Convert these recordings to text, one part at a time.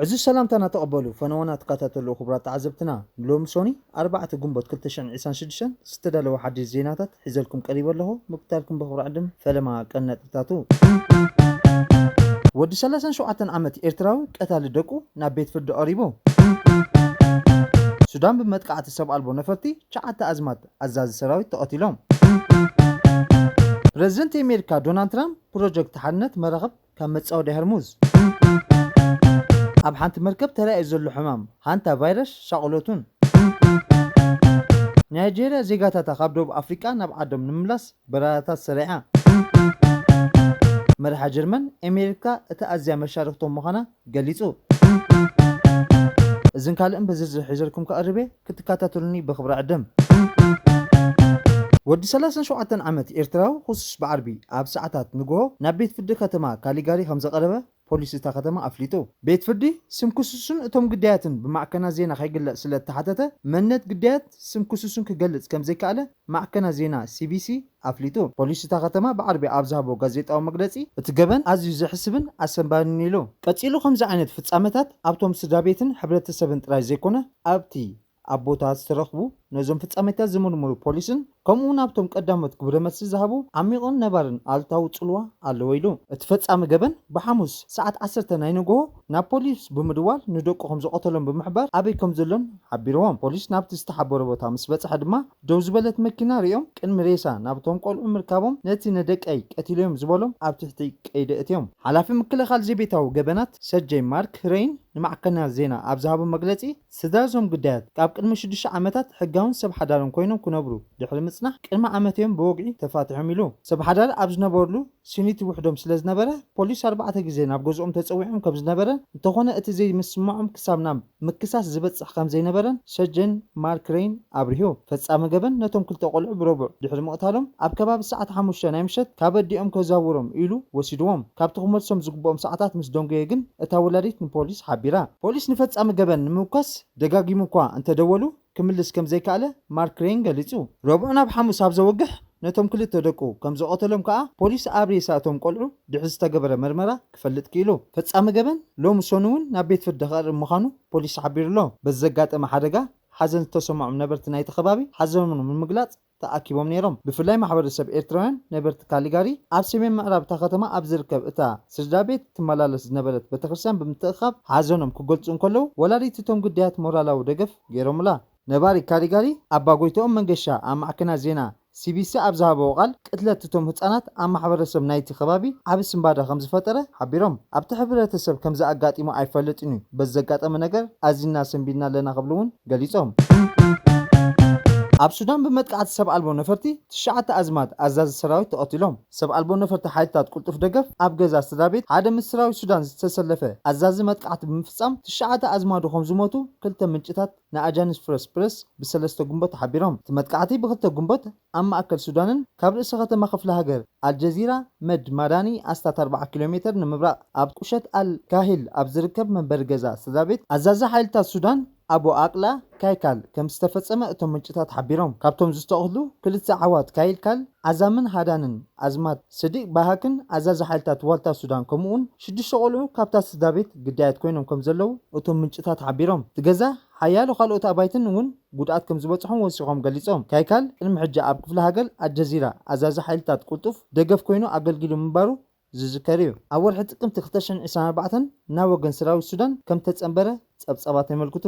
እዚ ሰላምታና ተቐበሉ፣ ፈነወና ትከታተሉ ክቡራት ተዓዘብትና። ሎሚ ሶኒ ኣርባዕተ ግንቦት ክልተ ሽሕን ዕስራን ሽዱሽተን ዝተዳለወ ሓድሽ ዜናታት ሒዘልኩም ቀሪበ ኣለኹ። ምክታልኩም ብኽብሪ ዕድም ፈለማ ቀን ነጥብታቱ። ወዲ ሰላሳን ሸውዓተን ዓመት ኤርትራዊ ቀታሊ ደቁ ናብ ቤት ፍርዲ ቀሪቡ። ሱዳን ብመጥቃዕቲ ሰብ ኣልቦ ነፈርቲ ትሽዓተ ኣዝማት ኣዛዚ ሰራዊት ተቐቲሎም። ፕረዚደንት ኣሜሪካ ዶናልድ ትራምፕ ፕሮጀክት ሓድነት መራኽብ ካብ መጻወዲ ሆርሙዝ። ኣብ ሓንቲ መርከብ ተራእዩ ዘሎ ሕማም ሃንታ ቫይረስ ሻቕሎቱን። ናይጄርያ ዜጋታታ ካብ ደቡብ ኣፍሪቃ ናብ ዓዶም ንምምላስ በረራታት ሰሪዓ። መራሒ ጀርመን ኣሜሪካ እታ ኣዝያ መሻርክቶም ምዃና ገሊጹ። እዝን ካልእን ብዝርዝር ሒዘልኩም ከቕርብ እየ፣ ክትከታተሉኒ ብኽብሪ ዕድም። ወዲ ሰላሳን ሸውዓተን ዓመት ኤርትራዊ ክሱስ ብዓርቢ ኣብ ሰዓታት ንግሆ ናብ ቤት ፍርዲ ከተማ ካሊጋሪ ከም ዘቐረበ ፖሊስ እታ ከተማ ኣፍሊጡ። ቤት ፍርዲ ስም ክሱስን እቶም ግዳያትን ብማዕከናት ዜና ከይግለጽ ስለ እተሓተተ፣ መንነት ግዳያት ስም ክሱስን ክገልጽ ከም ዘይከኣለ ማዕከናት ዜና ሲቢሲ ኣፍሊጡ። ፖሊስ እታ ከተማ ብዓርቢ ኣብ ዝሃቦ ጋዜጣዊ መግለጺ፣ እቲ ገበን ኣዝዩ ዘሕስብን ኣሰንባድን ኢሉ። ቀጺሉ ከምዚ ዓይነት ፍጻመታት ኣብቶም ስድራ ቤትን ሕብረተሰብን ጥራይ ዘይኮነ፣ ኣብቲ ኣብ ቦታ ዝተረኽቡ ነዞም ፍጻሜታት ዝምርምሩ ፖሊስን ከምኡውን ኣብቶም ቀዳሞት ግብረ መልሲ ዝሃቡ ዓሚቕን ነባርን ኣሉታዊ ጽልዋ ኣለዎ ኢሉ። እቲ ፈጻሚ ገበን ብሓሙስ ሰዓት ዓሰርተ ናይ ንግሆ ናብ ፖሊስ ብምድዋል ንደቁ ከም ዝቐተሎም ብምሕባር ኣበይ ከም ዘሎን ሓቢርዎም። ፖሊስ ናብቲ ዝተሓበረ ቦታ ምስ በጽሐ ድማ ደው ዝበለት መኪና ሪኦም ቅድሚ ሬሳ ናብቶም ቆልዑ ምርካቦም ነቲ ንደቀይ ቀቲሎም ዝበሎም ኣብ ትሕቲ ቀይዲ እትዮም። ሓላፊ ምክልኻል ዘይቤታዊ ገበናት ሰጀይ ማርክ ሬይን ንማዕከናት ዜና ኣብ ዝሃቦ መግለጺ፣ ስድራ እዞም ግዳያት ካብ ቅድሚ ሽዱሽተ ዓመታት ሕጋውን ሰብ ሓዳርን ኮይኖም ክነብሩ ድሕሪ ምጽናሕ፣ ቅድሚ ዓመት እዮም ብወግዒ ተፋቲሖም ኢሉ። ሰብ ሓዳር ኣብ ዝነበርሉ ሲኒቲ ውሕዶም ስለ ዝነበረ፣ ፖሊስ ኣርባዕተ ግዜ ናብ ገዝኦም ተጸዊዖም ከም ዝነበረ፣ እንተኾነ እቲ ዘይምስምዖም ክሳብ ናብ ምክሳስ ዝበጽሕ ከም ዘይነበረን ሰጀን ማርክ ሬይን ኣብሪሁ። ፈጻሚ ገበን ነቶም ክልተ ቆልዑ ብረቡዕ ድሕሪ ምቕታሎም፣ ኣብ ከባቢ ሰዓት ሓሙሽተ ናይ ምሸት ካብ ኣዲኦም ከዛውሮም ኢሉ ወሲድዎም። ካብቲ ክመልሶም ዝግብኦም ሰዓታት ምስ ደንጎየ ግን እታ ወላዲት ንፖሊስ ሓቢራ። ፖሊስ ንፈጻሚ ገበን ንምውካስ ደጋጊሙ እኳ እንተደወሉ፣ ክምልስ ከም ዘይከኣለ ማርክ ሬይን ገሊጹ። ረቡዕ ናብ ሓሙስ ኣብ ዘወግሕ ነቶም ክልተ ደቁ ከም ዝቐተሎም ከኣ ፖሊስ ኣብ ሬሳ እቶም ቆልዑ ድሕሪ ዝተገበረ መርመራ ክፈልጥ ክኢሉ። ፈጻሚ ገበን ሎሚ ሶኒ እውን ናብ ቤት ፍርዲ ክቐርብ ምዃኑ ፖሊስ ሓቢሩ ኣሎ። በዚ ዘጋጠመ ሓደጋ ሓዘን ዝተሰምዖም ነበርቲ ናይቲ ከባቢ ሓዘኖም ንምግላጽ ተኣኪቦም ነይሮም። ብፍላይ ማሕበረሰብ ኤርትራውያን ነበርቲ ካሊጋሪ ኣብ ሰሜን ምዕራብ እታ ከተማ ኣብ ዝርከብ እታ ስድራ ቤት ትመላለስ ዝነበረት ቤተክርስትያን ብምትእኻብ ሓዘኖም ክገልጹ እንከለዉ፣ ወላዲት እቶም ግዳያት ሞራላዊ ደገፍ ገይሮምላ። ነባሪ ካሊጋሪ ኣባ ጎይትኦም መንገሻ ኣብ ማዕከናት ዜና ሲቢሲ ኣብ ዝሃበዎ ቃል፣ ቅትለት እቶም ህጻናት ኣብ ማሕበረሰብ ናይቲ ከባቢ ዓቢ ስንባደ ከም ዝፈጠረ ሓቢሮም። ኣብቲ ሕብረተሰብ ከምዚ ኣጋጢሙ ኣይፈልጥን እዩ። በዚ ዘጋጠመ ነገር ኣዚና ሰንቢድና ኣለና ክብሉ እውን ገሊጾም። ኣብ ሱዳን ብመጥቃዕቲ ሰብ ኣልቦ ነፈርቲ ትሽዓተ ኣዝማት ኣዛዚ ሰራዊት ተቐቲሎም። ሰብ ኣልቦ ነፈርቲ ሓይልታት ቅልጡፍ ደገፍ ኣብ ገዛ ስድራ ቤት ሓደ ምስ ሰራዊት ሱዳን ዝተሰለፈ ኣዛዚ መጥቃዕቲ ብምፍጻም ትሽዓተ ኣዝማዱ ከም ዝሞቱ ክልተ ምንጭታት ንኣጃንስ ፍረስ ፕረስ ብሰለስተ ግንቦት ሓቢሮም። እቲ መጥቃዕቲ ብክልተ ግንቦት ኣብ ማእከል ሱዳንን ካብ ርእሰ ከተማ ክፍለ ሃገር ኣልጀዚራ መድ ማዳኒ ኣስታት ኣርብዓ ኪሎ ሜተር ንምብራቕ ኣብ ቁሸት ኣል ካሂል ኣብ ዝርከብ መንበሪ ገዛ ስድራ ቤት ኣዛዚ ሓይልታት ሱዳን ኣቡ ኣቅላ ካይካል ከም ዝተፈጸመ እቶም ምንጭታት ሓቢሮም። ካብቶም ዝተቐትሉ ክልተ ኣሕዋት ካይልካል፣ ዓዛምን ሃዳንን፣ ኣዝማት ስዲቅ ባሃክን ኣዛዚ ሓይልታት ዋልታ ሱዳን ከምኡውን ሽዱሽተ ቆልዑ ካብታ ስድራ ቤት ግዳያት ኮይኖም ከም ዘለዉ እቶም ምንጭታት ሓቢሮም። እቲ ገዛ ሓያሎ ካልኦት ኣባይትን እውን ጉድኣት ከም ዝበጽሖም ወሲኾም ገሊጾም። ካይካል ቅድሚ ሕጂ ኣብ ክፍለ ሃገር ኣልጀዚራ ኣዛዚ ሓይልታት ቅልጡፍ ደገፍ ኮይኑ ኣገልጊሉ ምንባሩ ዝዝከር እዩ። ኣብ ወርሒ ጥቅምቲ ክልተ ሽሕን ዕስራን ኣርባዕተን ናብ ወገን ሰራዊት ሱዳን ከም ተጸንበረ ጸብጻባት የመልክቱ።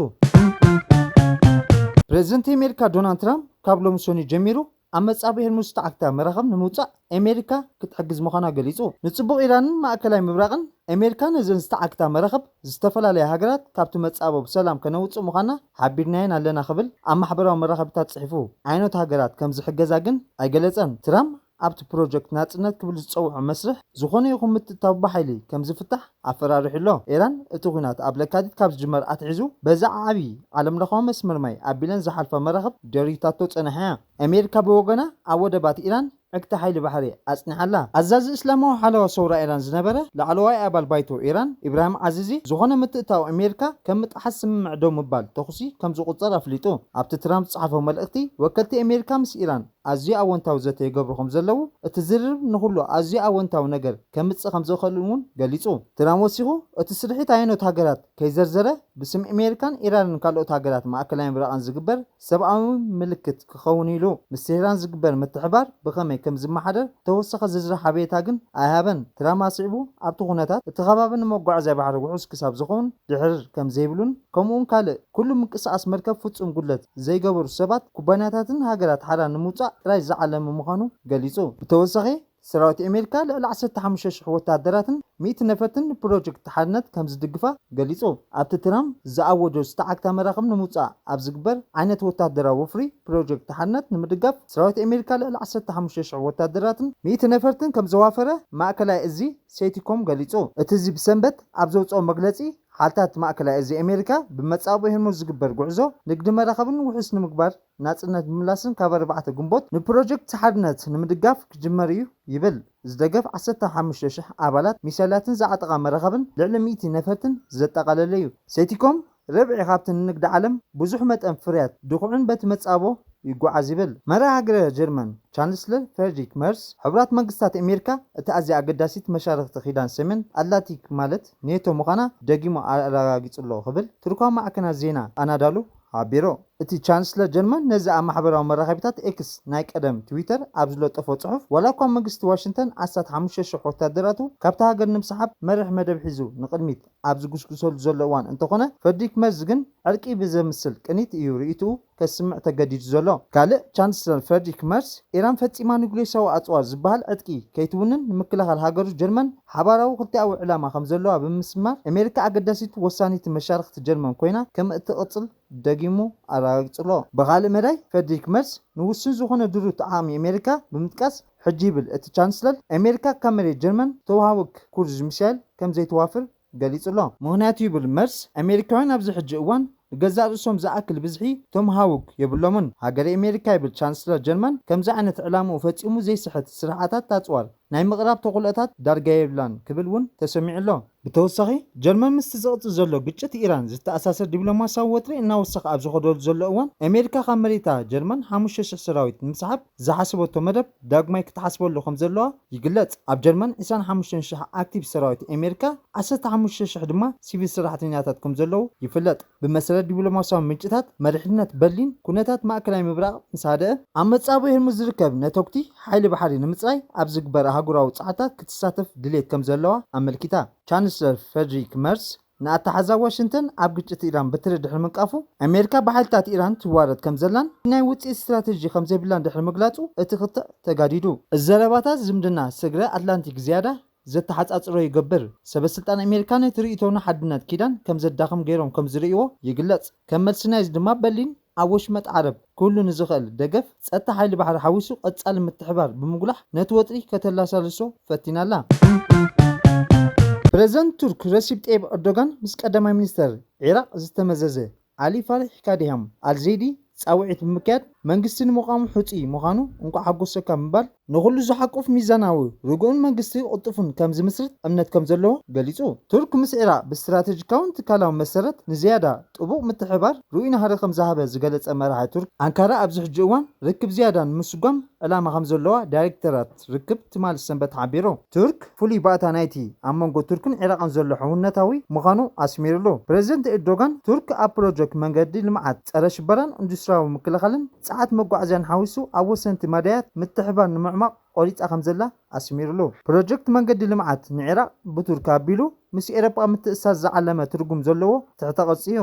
ፕረዚደንት ኣሜሪካ ዶናልድ ትራምፕ ካብ ሎሚ ሰኑይ ጀሚሩ ኣብ መጻብሒ ሆርሙዝ ዝተዓግታ መራኽብ ንምውጻእ ኣሜሪካ ክትሕግዝ ምዃና ገሊጹ። ንጽቡቕ ኢራንን ማእከላይ ምብራቕን ኣሜሪካ ነዘን ዝተዓግታ መራኽብ ዝተፈላለያ ሃገራት ካብቲ መጻብቦ ብሰላም ከነውጽእ ምዃንና ሓቢርናየን ኣለና ክብል ኣብ ማሕበራዊ መራኸቢታት ጽሒፉ። ዓይነት ሃገራት ከም ዝሕገዛ ግን ኣይገለጸን። ትራምፕ ኣብቲ ፕሮጀክት ናጽነት ክብል ዝጸውዖ መስርሕ ዝኾነ ይኹን ምትእትታው ብሓይሊ ከም ዝፍታሕ ኣፈራሪሑ ኣሎ። ኢራን እቲ ኲናት ኣብ ለካቲት ካብ ዝጅመር ኣትሒዙ በዛ ዓቢ ዓለምለኻዊ መስመር ማይ ኣቢለን ዝሓልፋ መራኽብ ደሪታቶ ጸኒሓ እያ። ኣሜሪካ ብወገና ኣብ ወደባት ኢራን ዕግተ ሓይሊ ባሕሪ ኣጽኒሓ ኣላ። ኣዛዚ እስላማዊ ሓለዋ ሰውራ ኢራን ዝነበረ ላዕለዋይ ኣባል ባይቶ ኢራን ኢብራሂም ዓዚዚ፣ ዝኾነ ምትእትታው ኣሜሪካ ከም ምጥሓስ ስምምዕ ደው ምባል ተኹሲ ከም ዝቑጸር ኣፍሊጡ። ኣብቲ ትራምፕ ዝጸሓፎ መልእኽቲ፣ ወከልቲ ኣሜሪካ ምስ ኢራን ኣዝዩ ኣወንታዊ ዘተ ይገብሩ ከም ዘለዉ፣ እቲ ዝርርብ ንኹሉ ኣዝዩ ኣወንታዊ ነገር ከምጽእ ከም ዝኽእል እውን ገሊጹ። ትራምፕ ወሲኹ፣ እቲ ስርሒት ኣየኖት ሃገራት ከይዘርዘረ፣ ብስም ኣሜሪካን ኢራንን ካልኦት ሃገራት ማእከላይ ምብራቕን ዝግበር ሰብኣዊ ምልክት ክኸውን ኢሉ ምስ ቴህራን ዝግበር ምትሕባር ብኸመይ ከም ዝመሓደር ተወሳኺ ዝርዝር ሓበሬታ ግን ኣይሃበን። ትራምፕ ኣስዒቡ፣ ኣብቲ ኩነታት እቲ ከባቢ ንመጓዓዝያ ባሕሪ ውሑስ ክሳብ ዝኸውን ድሕር ከም ዘይብሉን፣ ከምኡውን ካልእ ኩሉ ምንቅስቓስ መርከብ ፍጹም ጉድለት ዘይገበሩ ሰባት፣ ኩባንያታትን ሃገራት ሓራ ንምውጻእ ጥራይ ዝዓለመ ምዃኑ ገሊጹ። ብተወሳኺ፣ ሰራዊት ኣሜሪካ ልዕሊ ዓሰርተ ሓሙሽተ ሽሕ ወታደራትን ሚእቲ ነፈርትን ንፕሮጀክት ሓድነት ከም ዝድግፋ ገሊጹ። ኣብቲ ትራምፕ ዝኣወጆ ዝተዓግታ መራኽብ ንምውጻእ ኣብ ዝግበር ዓይነት ወታደራዊ ወፍሪ፣ ፕሮጀክት ሓድነት ንምድጋፍ ሰራዊት ኣሜሪካ ልዕሊ ዓሰርተ ሓሙሽተ ሽሕ ወታደራትን ሚእቲ ነፈርትን ከም ዘዋፈረ ማእከላይ እዚ ሴንቲኮም ገሊጹ። እቲ እዚ ብሰንበት ኣብ ዘውጽኦ መግለጺ፣ ሓልታት ማእከላይ እዚ ኣሜሪካ ብመጻብኦ ሆርሙዝ ዝግበር ጉዕዞ ንግዲ መራኽብን ውሑስ ንምግባር ናጽነት ምምላስን ካብ ኣርባዕተ ግንቦት ንፕሮጀክት ሓድነት ንምድጋፍ ክጅመር እዩ ይብል። ዝደገፍ ዓሰርተ ሓሙሽተ ሽሕ ኣባላት ሚሳይላትን ዝዓጠቓ መራኽብን ልዕሊ ሚእቲ ነፈርትን ዘጠቓለለ እዩ። ሴቲኮም ርብዒ ካብቲ ንንግዲ ዓለም ብዙሕ መጠን ፍርያት ድኹዕን በቲ መጻቦ ይጓዓዝ ይብል። መራሒ ሃገረ ጀርመን ቻንስለር ፍሬድሪክ መርስ፣ ሕቡራት መንግስታት ኣሜሪካ እቲ ኣዝያ ኣገዳሲት መሻርኽቲ ኪዳን ሰሜን ኣትላንቲክ ማለት ኔቶ ምዃና ደጊሙ ኣረጋጊጹ ኣሎ ክብል ቱርካዊ ማዕከናት ዜና ኣናዳሉ ሓቢሩ። እቲ ቻንስለር ጀርመን ነዚ ኣብ ማሕበራዊ መራኸቢታት ኤክስ ናይ ቀደም ትዊተር ኣብ ዝለጠፎ ጽሑፍ፣ ዋላ እኳ መንግስቲ ዋሽንግተን ዓሰርተ ሓሙሽተ ሽሕ ወታደራቱ ካብታ ሃገር ንምስሓብ መሪሕ መደብ ሒዙ ንቕድሚት ኣብ ዝጉስጉሰሉ ዘሎ እዋን እንተኾነ፣ ፍሬድሪክ መርዝ ግን ዕርቂ ብዘምስል ቅኒት እዩ ርእይትኡ ከስምዕ ተገዲዱ ዘሎ። ካልእ ቻንስለር ፍሬድሪክ መርስ፣ ኢራን ፈጺማ ኑክሌሳዊ ኣጽዋር ዝበሃል ዕጥቂ ከይትውንን ንምክልኻል ሃገሩ ጀርመን ሓባራዊ ክልቲኣዊ ዕላማ ከም ዘለዋ ብምስማር፣ ኣሜሪካ ኣገዳሲት ወሳኒት መሻርኽቲ ጀርመን ኮይና ከም እትቕጽል ደጊሙ ኣረጋጊጹ ኣሎ። ብኻልእ መዳይ፣ ፍሬድሪክ መርስ ንውሱን ዝኾነ ድሩት ዓቕሚ ኣሜሪካ ብምጥቃስ፣ ሕጂ ይብል እቲ ቻንስለር፣ ኣሜሪካ ካብ መሬት ጀርመን ቶማሃውክ ክሩዝ ሚሳይል ከም ዘይትዋፍር ገሊጹ ኣሎ። ምኽንያቱ ይብል መርስ፣ ኣሜሪካውያን ኣብዚ ሕጂ እዋን ንገዛእ ርእሶም ዝኣክል ብዝሒ ቶማሃውክ የብሎምን። ሃገረ ኣሜሪካ ይብል ቻንስለር ጀርመን፣ ከምዚ ዓይነት ዕላምኡ ፈጺሙ ዘይስሕት ስርሓታት ኣጽዋር ናይ ምቕራብ ተኽእሎታት ዳርጋ የብላን ክብል እውን ተሰሚዑ ኣሎ። ብተወሳኺ፣ ጀርመን ምስቲ ዝቕጽል ዘሎ ግጭት ኢራን ዝተኣሳሰር ዲፕሎማስያዊ ወጥሪ እናወሰኸ ኣብ ዝኸደሉ ዘሎ እዋን፣ ኣሜሪካ ካብ መሬታ ጀርመን ሓሙሽተ ሽሕ ሰራዊት ንምስሓብ ዝሓሰበቶ መደብ ዳግማይ ክትሓስበሉ ከም ዘለዋ ይግለጽ። ኣብ ጀርመን ዕስራን ሓሙሽተን ሽሕ ኣክቲቭ ሰራዊት ኣሜሪካ፣ ዓሰርተ ሓሙሽተ ሽሕ ድማ ሲቪል ሰራሕተኛታት ከም ዘለዉ ይፍለጥ። ብመሰረት ዲፕሎማስያዊ ምንጭታት፣ መሪሕነት በርሊን ኩነታት ማእከላይ ምብራቕ ምስ ሃደአ፣ ኣብ መጻብኦ ሆርሙዝ ዝርከብ ነተጉቲ ሓይሊ ባሕሪ ንምጽራይ ኣብ ዝግበር ኣህጉራዊ ጻዕርታት ክትሳተፍ ድሌት ከም ዘለዋ ኣመልኪታ። ቻንስለር ፍሬድሪክ መርስ ንኣተሓዛ ዋሽንግተን ኣብ ግጭት ኢራን በትሪ ድሕሪ ምንቃፉ፣ ኣሜሪካ ብሓይልታት ኢራን ትዋረድ ከም ዘላን ናይ ውጽኢት ስትራተጂ ከም ዘይብላን ድሕሪ ምግላጹ፣ እቲ ክትዕ ተጋዲዱ። እዚ ዘረባታት ዝምድና ስግረ ኣትላንቲክ ዝያዳ ዘተሓጻጽሮ ይገብር። ሰበ ስልጣን ኣሜሪካ ነቲ ርእይቶና ሓድነት ኪዳን ከም ዘዳኽም ገይሮም ከም ዝርእይዎ ይግለጽ። ከም መልሲ ናይዚ ድማ በርሊን ኣብ ወሽመጥ ዓረብ ክህሉ ንዝኽእል ደገፍ ጸጥታ ሓይሊ ባሕሪ ሓዊሱ ቀጻሊ ምትሕባር ብምጉላሕ ነቲ ወጥሪ ከተላሳልሶ ፈቲና ኣላ። ፕረዚደንት ቱርክ ረሲፕ ጠይብ ኤርዶጋን ምስ ቀዳማይ ሚኒስተር ዒራቕ ዝተመዘዘ ዓሊ ፋሪሕ ካዲሃም ኣልዘይዲ ጻውዒት ብምክያድ መንግስቲ ንምቋሙ ሕጹይ ምዃኑ እንቋዕ ሓጎሰካ ምባል ንኹሉ ዝሓቁፍ ሚዛናዊ ርጉእን መንግስቲ ቅልጡፍን ከም ዝምስርት እምነት ከም ዘለዎ ገሊጹ። ቱርክ ምስ ዒራቕ ብስትራተጂካውን ትካላውን መሰረት ንዝያዳ ጥቡቕ ምትሕብባር ርኡይ ናህሪ ከም ዝሃበ ዝገለጸ መራሒ ቱርክ፣ ኣንካራ ኣብዚ ሕጂ እዋን ርክብ ዝያዳ ንምስጓም ዕላማ ከም ዘለዋ ዳይሬክተራት ርክብ ትማሊ ሰንበት ሓቢሩ። ቱርክ ፍሉይ ባእታ ናይቲ ኣብ መንጎ ቱርክን ዒራቕን ዘሎ ሕውነታዊ ምዃኑ ኣስሚሩሉ። ፕረዚደንት ኤርዶጋን፣ ቱርክ ኣብ ፕሮጀክት መንገዲ ልምዓት፣ ጸረ ሽበራን ኢንዱስትሪያዊ ምክልኻልን ጸዓት መጓዓዝያን ሓዊሱ ኣብ ወሰንቲ መዳያት ምትሕብባር ንምዕማቕ ቆሪጻ ከም ዘላ ኣስሚሩሉ። ፕሮጀክት መንገዲ ልምዓት ንዒራቕ ብቱርክ ኣቢሉ ምስ ኤውሮጳ ምትእስሳር ዝዓለመ ትርጉም ዘለዎ ትሕተ ቅርጺ እዩ።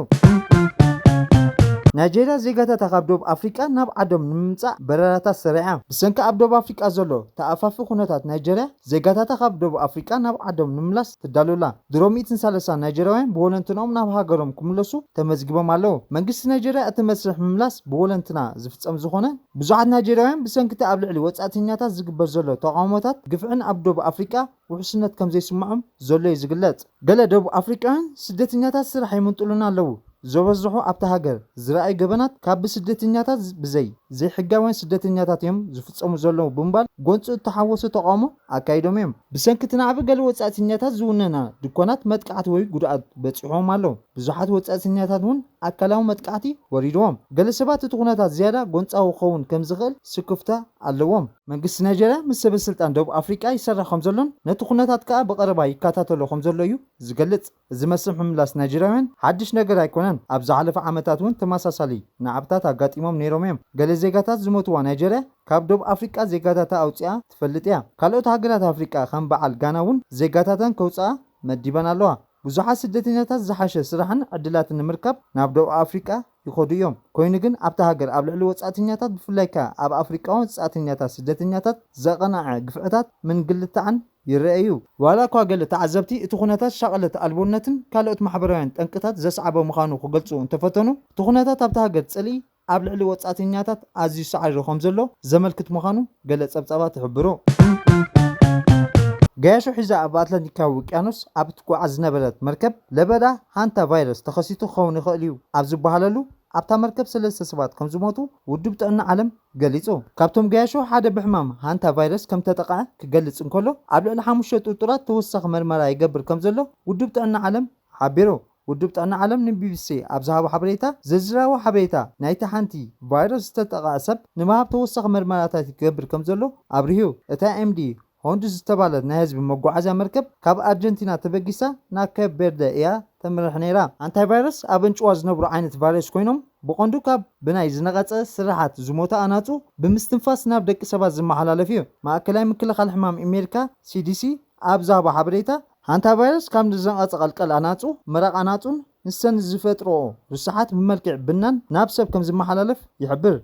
ናይጄርያ ዜጋታታ ካብ ደቡብ ኣፍሪቃ ናብ ዓዶም ንምምጻእ በረራታት ሰሪዓ። ብሰንኪ ኣብ ደቡብ ኣፍሪቃ ዘሎ ተኣፋፊ ኩነታት ናይጄርያ ዜጋታታ ካብ ደቡብ ኣፍሪቃ ናብ ዓዶም ንምምላስ ትዳሎ ኣላ። ድሮ ሚእትን ሰላሳን ናይጄርያውያን ብወለንትንኦም ናብ ሃገሮም ክምለሱ ተመዝጊቦም ኣለዉ። መንግስቲ ናይጄርያ እቲ መስርሕ ምምላስ ብወለንትና ዝፍጸም ዝኾነ ብዙሓት ናይጄርያውያን ብሰንኪ እቲ ኣብ ልዕሊ ወጻእተኛታት ዝግበር ዘሎ ተቓውሞታት ግፍዕን ኣብ ደቡብ ኣፍሪቃ ውሕስነት ከም ዘይስምዖም ዘሎ እዩ ዝግለጽ። ገለ ደቡብ ኣፍሪቃውያን ስደተኛታት ስራሕ ይምንጥሉና ኣለዉ፣ ዝበዝሑ ኣብታ ሃገር ዝረኣዩ ገበናት ካብ ብስደተኛታት ብዘይ ዘይሕጋውያን ስደተኛታት እዮም ዝፍጸሙ ዘለዉ ብምባል ጎንፂ እተሓወሰ ተቃውሞ ኣካይዶም እዮም። ብሰንኪ እቲ ናዕቢ ገለ ወጻእተኛታት ዝውነና ድኳናት መጥቃዕቲ ወይ ጉድኣት በጺሖም ኣለዉ። ብዙሓት ወጻእተኛታት እውን ኣካላዊ መጥቃዕቲ ወሪድዎም። ገለ ሰባት እቲ ኩነታት ዝያዳ ጎንጻዊ ክኸውን ከም ዝኽእል ስክፍታ ኣለዎም። መንግስቲ ናይጀርያ ምስ ሰበ ስልጣን ደቡብ ኣፍሪቃ ይሰርሕ ከም ዘሎን ነቲ ኩነታት ከኣ ብቐረባ ይከታተሎ ከም ዘሎ እዩ ዝገልጽ። እዚ መስርሕ ምምላስ ናይጀርያውያን ሓድሽ ነገር ኣይኮነን። ኣብ ዝሓለፈ ዓመታት እውን ተመሳሳሊ ናዕብታት ኣጋጢሞም ነይሮም እዮም። ገለ ዜጋታት ዝሞትዋ ናይጀርያ ካብ ደቡብ ኣፍሪቃ ዜጋታታ ኣውጺኣ ትፈልጥ እያ። ካልኦት ሃገራት ኣፍሪቃ ከም በዓል ጋና እውን ዜጋታተን ከውጽኣ መዲበን ኣለዋ። ብዙሓት ስደተኛታት ዝሓሸ ስራሕን ዕድላትን ንምርካብ ናብ ደቡብ ኣፍሪቃ ይኸዱ እዮም። ኮይኑ ግን ኣብታ ሃገር ኣብ ልዕሊ ወጻእተኛታት ብፍላይ ከኣ ኣብ ኣፍሪቃውያን ወጻእተኛታት ስደተኛታት ዘቐንዐ ግፍዕታት ምንግልታዕን ይረአ እዩ። ዋላ እኳ ገለ ተዓዘብቲ እቲ ኩነታት ሻቕለት ኣልቦነትን ካልኦት ማሕበራውያን ጠንቅታት ዘስዓበ ምዃኑ ክገልጹ እንተፈተኑ፣ እቲ ኩነታት ኣብታ ሃገር ጽልኢ ኣብ ልዕሊ ወጻእተኛታት ኣዝዩ ሳዒሩ ከም ዘሎ ዘመልክት ምዃኑ ገለ ጸብጻባት ይሕብሩ። ገያሾ ሒዛ ኣብ ኣትላንቲካዊ ውቅያኖስ ኣብ እትጓዓዝ ዝነበረት መርከብ ለበዳ ሃንታ ቫይረስ ተኸሲቱ ክኸውን ይኽእል እዩ ኣብ ዝበሃለሉ ኣብታ መርከብ ሰለስተ ሰባት ከም ዝሞቱ ውድብ ጥዕና ዓለም ገሊጹ። ካብቶም ገያሾ ሓደ ብሕማም ሃንታ ቫይረስ ከም ተጠቕዐ ክገልጽ እንከሎ ኣብ ልዕሊ ሓሙሽተ ጥርጡራት ተወሳኺ መርመራ ይገብር ከም ዘሎ ውድብ ጥዕና ዓለም ሓቢሩ። ውድብ ጥዕና ዓለም ንቢቢሲ ኣብ ዝሃቦ ሓበሬታ ዝርዝራዊ ሓበሬታ ናይቲ ሓንቲ ቫይረስ ዝተጠቕዐ ሰብ ንምሃብ ተወሳኺ መርመራታት ይገብር ከም ዘሎ ኣብሪሁ። እታ ኤምዲ ሆንድ ዝተባለት ናይ ህዝቢ መጓዓዝያ መርከብ ካብ ኣርጀንቲና ተበጊሳ ናብ ኬፕ ቬርደ እያ ተምርሕ ነይራ። ኣንታይቫይረስ ኣብ ኣንጭዋ ዝነብሩ ዓይነት ቫይረስ ኮይኖም ብቐንዱ ካብ ብናይ ዝነቐጸ ስርሓት ዝሞተ ኣናጹ ብምስትንፋስ ናብ ደቂ ሰባት ዝመሓላለፍ እዩ። ማእከላይ ምክልኻል ሕማም ኣሜሪካ ሲዲሲ ኣብ ዝሃቦ ሓበሬታ ሃንታ ቫይረስ ካብ ንዝነቐጸ ቀልቀል ኣናጹ፣ ምራቕ ኣናጹን ንሰን ዝፈጥርኦ ርስሓት ብመልክዕ ብናን ናብ ሰብ ከም ዝመሓላለፍ ይሕብር።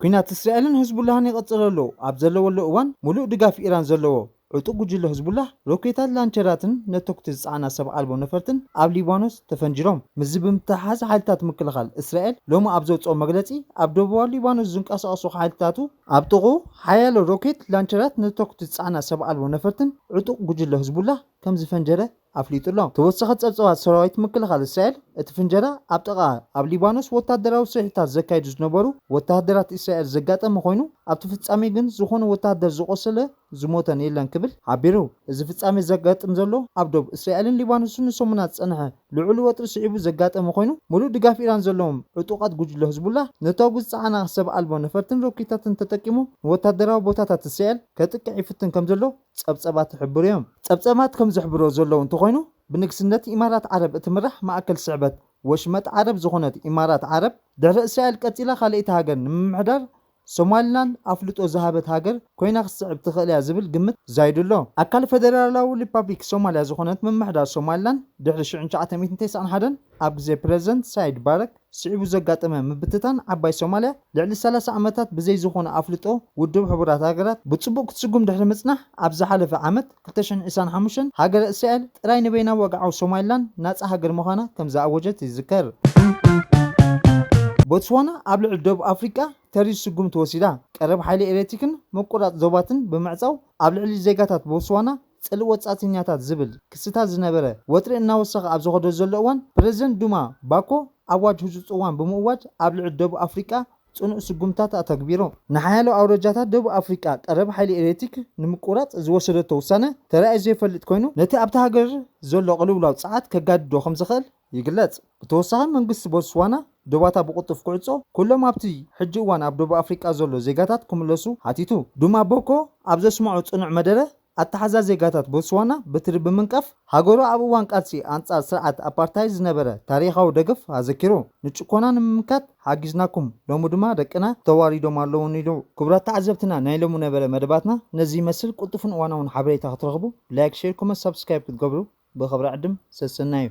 ኲናት እስራኤልን ህዝቡላህን ይቐጽል ኣሎ ኣብ ዘለወሉ እዋን፣ ሙሉእ ድጋፍ ኢራን ዘለዎ ዕጡቕ ጉጅለ ህዝቡላህ፣ ሮኬታት ላንቸራትን ነተኩቲ ዝጸዓና ሰብ ኣልቦ ነፈርትን ኣብ ሊባኖስ ተፈንጂሮም። ምስዚ ብምትሕሓዝ ሓይልታት ምክልኻል እስራኤል ሎሚ ኣብ ዘውጽኦ መግለጺ፣ ኣብ ደቡባዊ ሊባኖስ ዝንቀሳቐሱ ሓይልታቱ ኣብ ጥቕኡ ሓያሎ ሮኬት ላንቸራት ነተኩቲ ዝጸዓና ሰብ ኣልቦ ነፈርትን ዕጡቕ ጉጅለ ህዝቡላህ ከም ዝፈንጀረ ኣፍሊጡ ኣሎ። ተወሳኺ ጸብጻባት ሰራዊት ምክልኻል እስራኤል፣ እቲ ፍንጀራ ኣብ ጥቓ ኣብ ሊባኖስ ወታደራዊ ስርሒታት ዘካይዱ ዝነበሩ ወታደራት እስራኤል ዘጋጠመ ኮይኑ፣ ኣብቲ ፍጻሜ ግን ዝኾነ ወታደር ዝቖሰለ ዝሞተን የለን ክብል ሓቢሩ። እዚ ፍጻሜ ዘጋጥም ዘሎ ኣብ ዶብ እስራኤልን ሊባኖስን ንሰሙናት ዝጸንሐ ልዑል ወጥሪ ስዒቡ ዘጋጠመ ኮይኑ፣ ሙሉእ ድጋፍ ኢራን ዘለዎም ዕጡቓት ጉጅለ ህዝቡላህ ነተጉ ዝጸዓና ሰብ ኣልቦ ነፈርትን ሮኬታትን ተጠቂሙ ንወታደራዊ ቦታታት እስራኤል ከጥቅዕ ይፍትን ከም ዘሎ ጸብጸባት ይሕብሩ እዮም። ጸብጸባት ከም ዝሕብሮ ዘለዉ እንተኾይኑ፣ ብንግስነት ኢማራት ዓረብ እትምራሕ ማእከል ስዕበት ወሽመጥ ዓረብ ዝኾነት ኢማራት ዓረብ፣ ድሕሪ እስራኤል ቀጺላ ካልኣይቲ ሃገር ንምምሕዳር ሶማሊላንድ ኣፍልጦ ዝሃበት ሃገር ኮይና ክትስዕብ ትኽእል እያ ዝብል ግምት ዛይዱ ኣሎ። ኣካል ፈደራላዊ ሪፓብሊክ ሶማልያ ዝኾነት ምምሕዳር ሶማሊላንድ ድሕሪ ሽዑ ትሽዓተ ሚእትን ተስዓን ሓደን ኣብ ግዜ ፕረዚደንት ሳይድ ባረክ ስዒቡ ዘጋጠመ ምብትታን ዓባይ ሶማልያ ልዕሊ ሰላሳ ዓመታት ብዘይ ዝኾነ ኣፍልጦ ውድብ ሕቡራት ሃገራት ብጽቡቕ ክትስጉም ድሕሪ ምጽናሕ ኣብ ዝሓለፈ ዓመት ክልተ ሽሕን ዕስራን ሓሙሽተን ሃገረ እስራኤል ጥራይ ንበይና ወግዓዊ ሶማሊላንድ ናጻ ሃገር ምዃና ከም ዝኣወጀት ይዝከር። ቦትስዋና ኣብ ልዕሊ ደቡብ ኣፍሪቃ ተሪር ስጉምቲ ወሲዳ። ቀረብ ሓይሊ ኤሌክትሪክን ምቁራጽ ዶባትን ብምዕጻው ኣብ ልዕሊ ዜጋታት ቦትስዋና ጽልኢ ወጻእተኛታት ዝብል ክስታት ዝነበረ ወጥሪ እናወሰኸ ኣብ ዝኸዶ ዘሎ እዋን ፕረዚደንት ዱማ ባኮ ኣዋጅ ህጹጽ እዋን ብምእዋጅ ኣብ ልዕሊ ደቡብ ኣፍሪቃ ጽኑዕ ስጉምታት ኣተግቢሩ። ንሓያሎ ኣውራጃታት ደቡብ ኣፍሪቃ ቀረብ ሓይሊ ኤሌክትሪክ ንምቁራጽ ዝወሰደቶ ውሳነ ተራእዩ ዘይፈልጥ ኮይኑ ነቲ ኣብታ ሃገር ዘሎ ቅልውላው ጸዓት ከጋድዶ ከም ዝኽእል ይግለጽ። ብተወሳኺ መንግስቲ ቦትስዋና ዶባታ ብቕልጡፍ ክዕጾ ኩሎም ኣብቲ ሕጂ እዋን ኣብ ደቡብ ኣፍሪቃ ዘሎ ዜጋታት ክምለሱ ሓቲቱ። ዱማ ቦኮ ኣብ ዘስምዖ ጽኑዕ መደረ ኣተሓዛ ዜጋታት ቦትስዋና ብትሪ ብምንቃፍ ሃገሩ ኣብ እዋን ቃልሲ ኣንጻር ስርዓት ኣፓርታይድ ዝነበረ ታሪኻዊ ደገፍ ኣዘኪሩ። ንጭቆና ንምምካት ሓጊዝናኩም፣ ሎሚ ድማ ደቅና ተዋሪዶም ኣለውን ኢሉ። ክቡራት ተዓዘብትና ናይ ሎሚ ነበረ መደባትና ነዚ ይመስል። ቅልጡፍን እዋናውን ሓበሬታ ክትረኽቡ ላይክ፣ ሼር፣ ኮመንት፣ ሳብስክራይብ ክትገብሩ ብኽብሪ ዕድም ሰሰናዩ።